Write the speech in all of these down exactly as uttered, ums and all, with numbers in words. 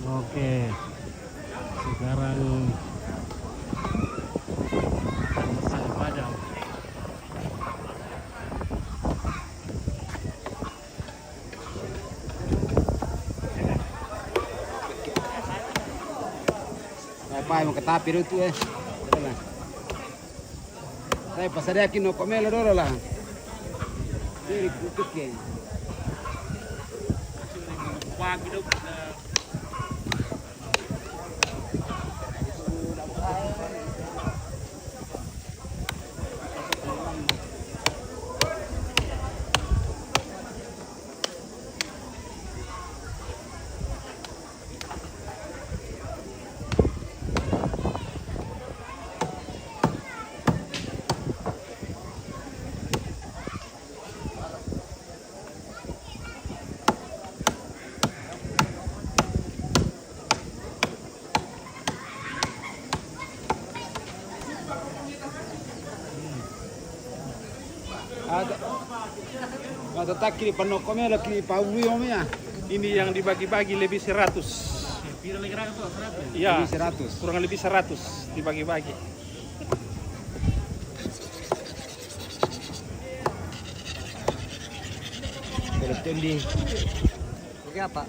Oke, sekarang makan nasi Padang. Pai, pai, mau ke tapi dulu tuh, eh. Sai pasadiakan noko melo dolo la. Jadi kutuk ya. Ada, ada takki di panoko melo ki paulio mea. Ini yang dibagi-bagi lebih seratus. Pira lagi raga tuh? Seratus? Iya, lebih seratus. Kurang lebih seratus dibagi-bagi. Kalau tendi. Oke, apa?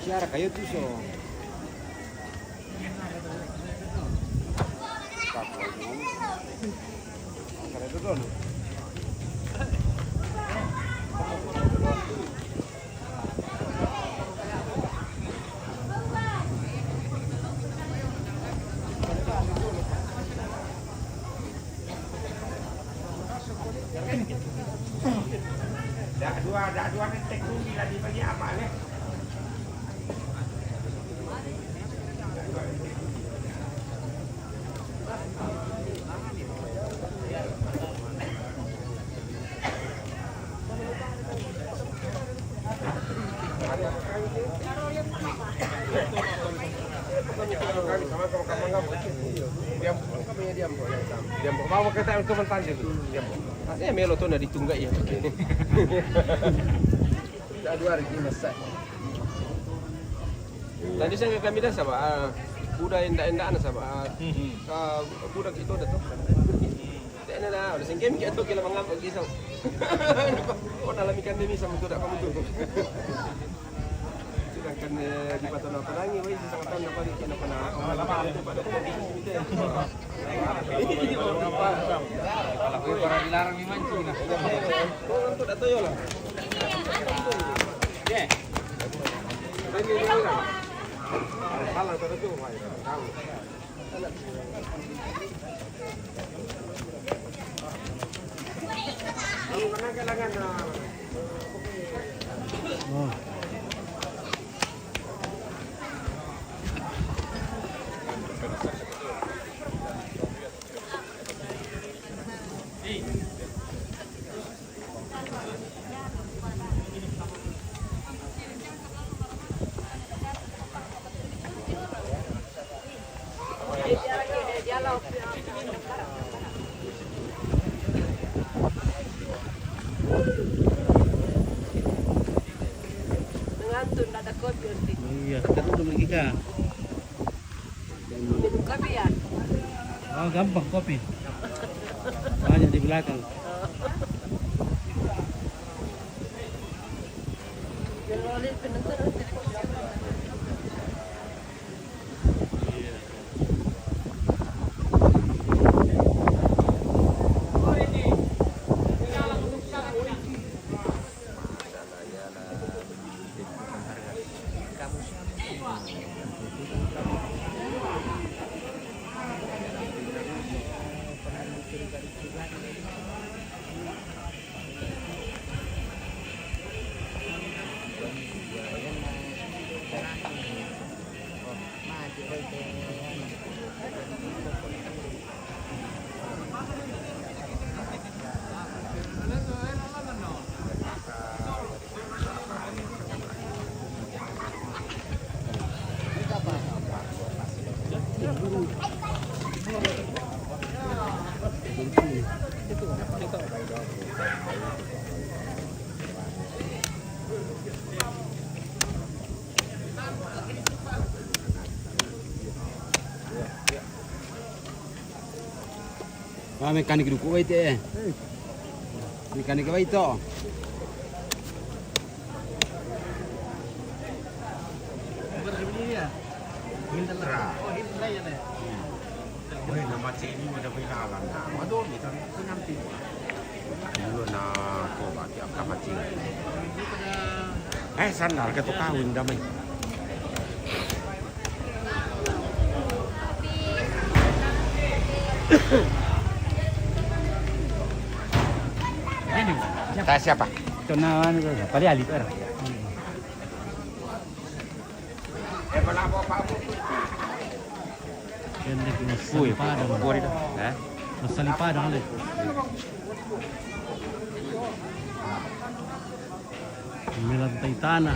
Siara kayu tuh so. Dak dua, dak dua netek bumi lah dibagi apa leh? Diam, diam, bawa kita untuk mentandil. Diam. Aslinya melo tuh na ditunggai ya. Dak dua hari ini masak. Tadi saya kami dah sabar. Kuda endak-endak na sabar. Kuda kita dah tuh. Tidak ada dah. Udah sengkem kita tuh kila mangap lagi sang. Oh, dalam ikan ini sama tu dak kamu tu. Sedangkan di Batam apa lagi, weh, sangat tahu apa di kena pernah. Kalau gue para dilarang ni mancing nah. Untuk dak toyo lah. Oke. Halang tak ada tu, weh. Tahu. Ngantun ada kopi nanti. Iya, kita duduk lagi kah? Minum kopi ya? Oh, gampang kopi. Banyak di belakang. Mekanik duku bai te. Mekanik bai to. Wih, nama ceni udah bilalan nama doni kan nanti. Dulu na coba tiap nama ceni. Eh, sandal ke tu kawin damai. Ini, siapa? Saya siapa? Itu nama anu, paling alit orang. Yan, eh, Wih, masalipada. Kuha rin. Eh? Masalipada, ano, eh. Milantay tana.